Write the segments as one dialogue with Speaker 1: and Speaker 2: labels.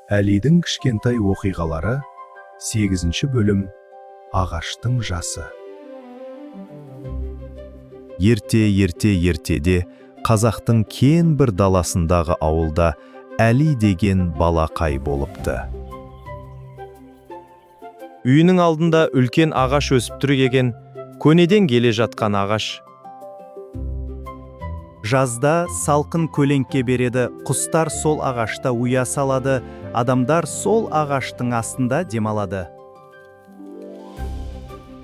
Speaker 1: Әлидің кішкентай оқиғалары. 8 бөлім. Ағаштың жасы.
Speaker 2: Ерте, ерте, ертеде қазақтың кең бір даласындағы ауылда Әли деген балақай болыпты.
Speaker 3: Үйінің алдында үлкен ағаш өсіп тұр екен, көнеден келе жатқан ағаш.
Speaker 2: Жазда салқын көлеңке береді, құстар сол ағашта ұя салады, адамдар сол ағаштың астында демалады.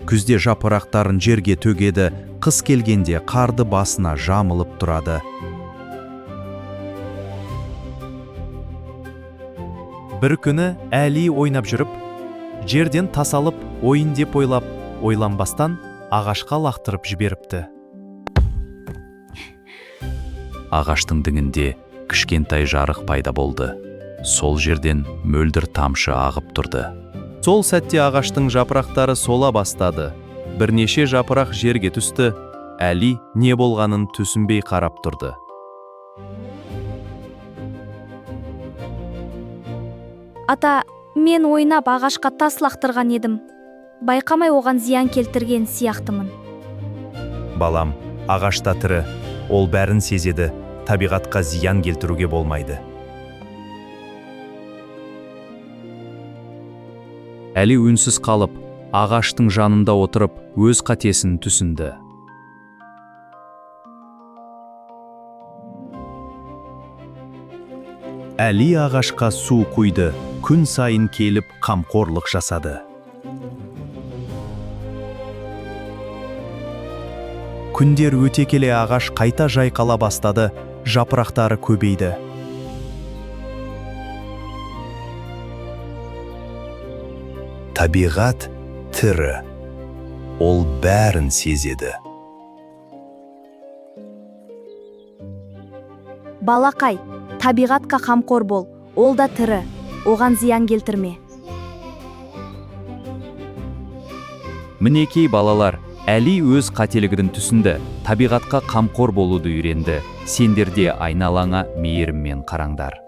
Speaker 2: Күзде жапырақтарын жерге төгеді, қыс келгенде қарды басына жамылып тұрады.
Speaker 3: Бір күні Әли ойнап жүріп, жерден тас алып, ойын деп ойлап, ойланбастан ағашқа лақтырып жіберіпті.
Speaker 4: Ағаштың діңінде кішкентай жарық пайда болды. Сол жерден мөлдір тамшы ағып тұрды.
Speaker 3: Сол сәтте ағаштың жапырақтары сола бастады. Бірнеше жапырақ жерге түсті. Әли не болғанын түсінбей қарап тұрды.
Speaker 5: Ата, мен ойнап ағашқа тас лақтырған едім. Байқамай оған зиян келтірген сияқтымын.
Speaker 2: Балам, ағаш та тірі, ол бәрін сезеді, табиғатқа зиян келтіруге болмайды.
Speaker 4: Әли үнсіз қалып, ағаштың жанында отырып, өз қатесін түсінді.
Speaker 2: Әли ағашқа су құйды, күн сайын келіп қамқорлық жасады. Күндер өте келе ағаш қайта жайқала бастады, жапырақтары көбейді.
Speaker 1: Табиғат тірі. Ол бәрін сезеді.
Speaker 5: Балақай, табиғатқа қамқор бол, ол да тірі, оған зиян келтірме.
Speaker 4: Мінекей, балалар, Әли өз қателігін түсінді, табиғатқа қамқор болуды үйренді. Сендер де айналаңа мейіріммен қараңдар.